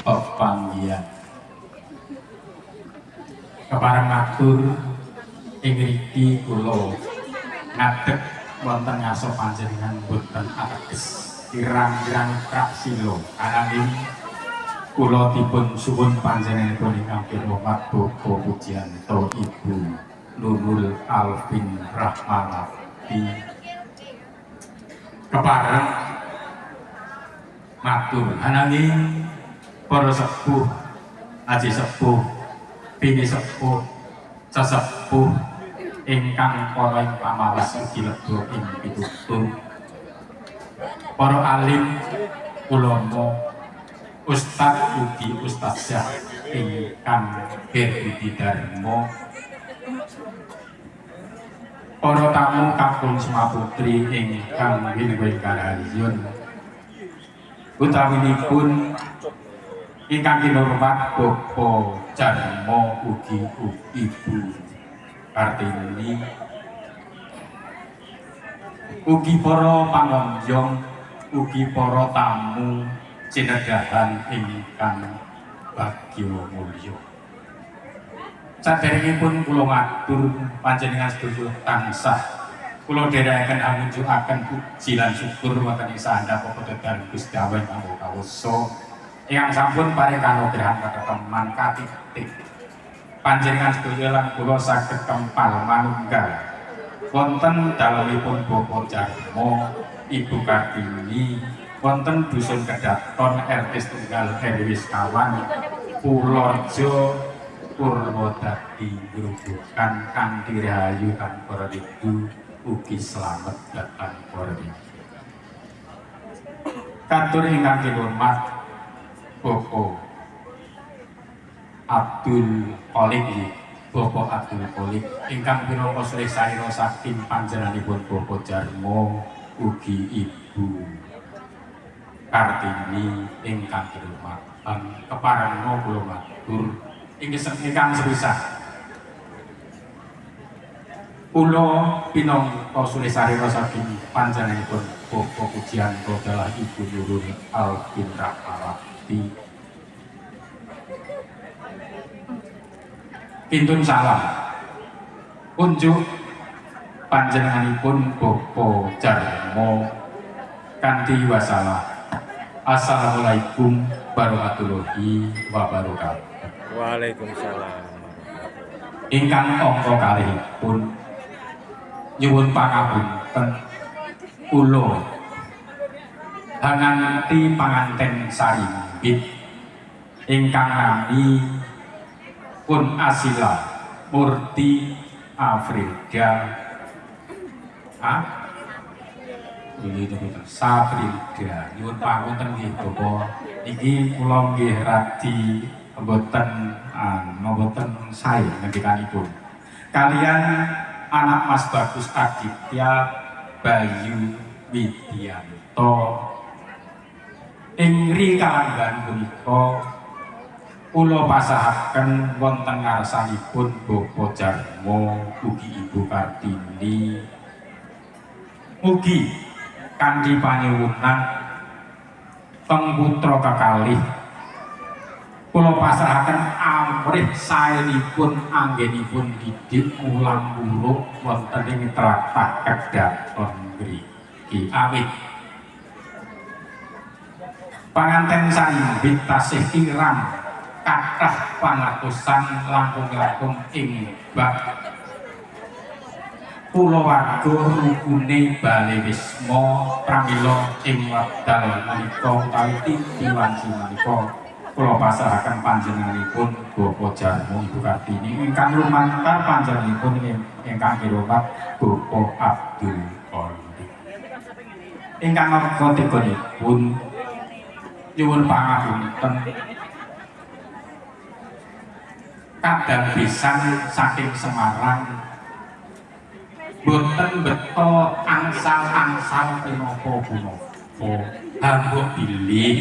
Pepanggihan. Kepareng matur ing ngriki kula ngadeg wonten ngaso panjenengan boten ateges kirang-kirang praksila, ananging kula dipun suwun panjenenganipun ingkang kinurmat Bapak Pujianto, Ibu Nurul Alvin Rahmawati, kepareng matur. Ananging para sepuh, aji sepuh, pinisepuh, sesepuh ingkang para ing pamawas ugi lebur ing pitutur, para alim ulama, ustad ugi ustazah ingkang berbudi dharma, para tamu kakung putri ingkang wilujeng karayun, utawinipun ingkang kinurmat Bapak Jarmo ugi Ibu Kartini, ugi para pangonjong, ugi para tamu cinedahan ingkang bagya mulya. Saderengipun kula matur, panjenengan sedaya tansah kula dherekaken angunjukaken puji lan syukur wonten ing sahandap padha Gusti Allah ingkang Maha Kawasa ingkang sampun paring kanugrahan kateteman katitik panjenengan sedaya lan kula saged kempal manunggal wonten dalemipun Bapak Jarmo, Ibu Kartini wonten Dusun Kedaton, RT setunggal RW 9, Pulorejo, Purwodadi, Grobogan, kanthi rahayu tanpa rindu ugi slamet dhateng para. Katur ingkang kinurmat Bapak Abdul Kholik, Bapak Abdul Kholik ingkang pinangka sulih sarira saking panjenenganipun Bapak Jarmo ugi Ibu Kartini ingkang kinurmat, keparengna kula matur ingkang sepisah, kula pinangka sulih sarira saking panjenenganipun Bapak Pujianto dalah Ibu Nurul Alvin Rahmawati, pintun salam unjuk panjenenganipun Bapak Jarmo kanthi wasalam. Assalamualaikum warahmatullahi wabarakatuh. Waalaikumsalam. Ingkang angka kalihipun, nyuwun pangapunten, kula hanganti panganten sarimbit ingkang nami pun Asila Murti Afrida A ini Safrida. Nyuwun pangapunten nggih, Bapak, iki kula nggih radi mboten anu, mboten sae ngendikanipun, kalian anak Mas Bagus Aditya Bayu Widianto. Ing ri kalanggahan punika kula pasahaken wonten ngarsanipun Bapak Jarmo ugi Ibu Kartini, mugi kanthi panyuwunan teng putra kekalih kula pasrahaken amrih saenipun anggenipun didik mulang wuruk wonten ing tlatah Kedaton mriki. Awit panganten sarimbit tasih kirang kathah pangertosan langkung-langkung ing bab kulawarga rukune bale wisma. Pramila ing wekdal menika utawi titi wanci menika kula pasrahaken panjenenganipun Bapak Jarmo, Ibu Kartini ingkang lumantar panjenenganipun ingkang kinurmat Bapak Abdul Kholik. Ingkang angka tiganipun, nyuwun pangapunten, kadang pisan saking Semarang boten beto angsal-angsal pinapa punapa, hambuk bilih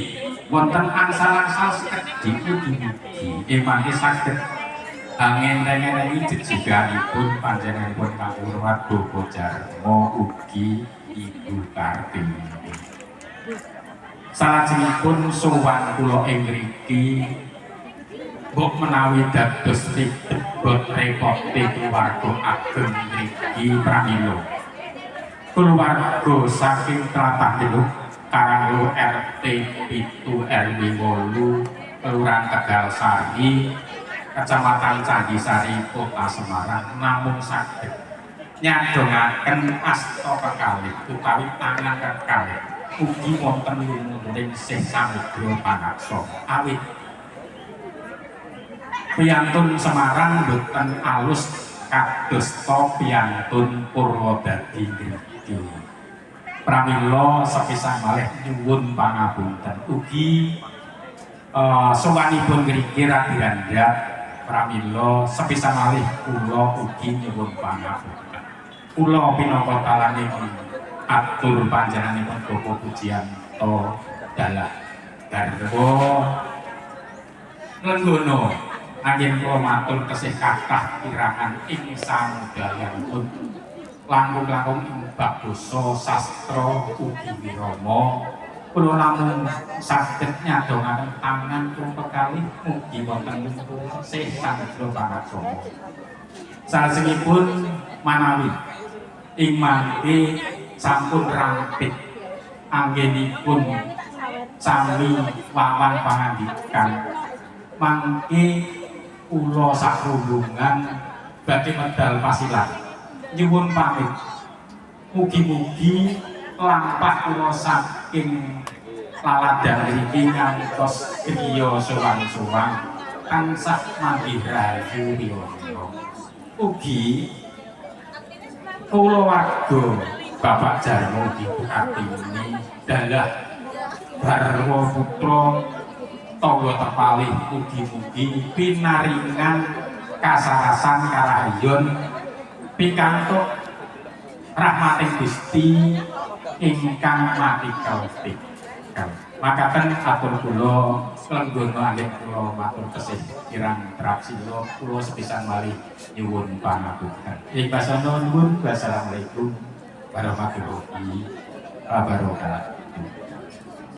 wonten angsal-angsal sekedhik mugi-mugi emangke saged angenteng-entengi jejiganipun panjenenganipun kang hormat Bapak Jarmo ugi Ibu Kartini. Salajengipun sowan kula ing ngriki mbok menawi dados tibet repote keluarga ageng ngriki. Pramila keluarga saking tlatah Deluk, Karanglo, RT 7 RW 8, Kelurahan Tegal Sari, Kecamatan Candisari, Kota Semarang, namung saged nyadongaken asta kekalih utawi tangan kekalih ugi wonten lumunturing sih samudra panaksa, awit piantun Semarang boten alus kadosta piantun Purwodadi ngriki. Pramila sepisan malih nyuwun pangapunten, ugi sowanipun ngriki radi andhap. Pramila sepisan malih kula ugi nyuwun pangapunten. Kula pinangka talaning atur panjenenganipun Bapak Pujianto dalah garwa lenggono anggen kula matur tesih kathah kirangan ing samudayanipun, langkung-langkung ing bab basa, sastra, ugi wirama. Kula namung saged nyadongaken tangan kula kekalih mugi wonten sih samudra pangaksama. Salajengipun manawi ing mangke sampun rampit anggenipun sami wawan pangandikan, mangke kula sakrombongan badhe medal pasilah nyuwun pamit. Mugi-mugi lampah kula saking laladan mriki ngantos griya sowan-sowan tansah manggih rahayu riyaya. Ugi kulawarga Bapak Jarmo, Ibu Kartini, dalah garwa putra tangga tepalih, mugi-mugi pinaringan kasarasan karahayon pikantuk rahmating Gusti ingkang mati kautik. Makaten atur kula lenggono, anggen kula matur tesih kirang trapsila, kula sepisan malih nyuwun pangapunten. Ing basono nuwun. Wassalamualaikum warahmatullahi wabarakatuh.